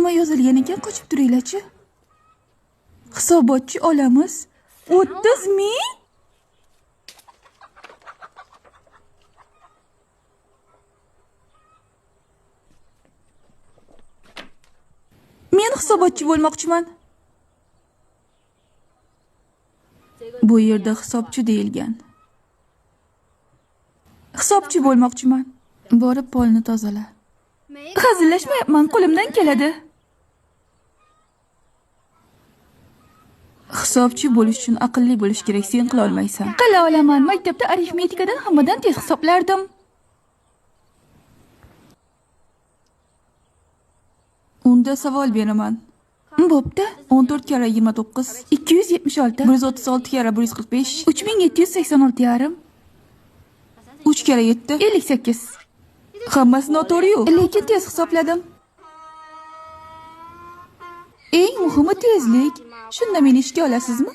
Nima yozilgan ekan, qochib turinglar-chi. Hisobotchi olamiz. 30 ming? Men hisobotchi bo'lmoqchiman. Bu yerda hisobchi deyilgan. Hisobchi bo'lmoqchiman. Borib polni tozala. Hazillashmayapman, qo'limdan keladi. Hisobchi bo'lish uchun aqlli bo'lish kerak, sen qila olmaysan. Qila olaman. Maktabda arifmetikadan hammadan tez hisoblardim. Unda savol beraman. Bo'pti. 14 karra 29, 276, 136 karra 145, 3786,5. 3 karra 7, 58. Hammasi noto'g'ri-yu, lekin tez hisobladim. Eng muhimi tezlik. Shunda meni ishga olasizmi?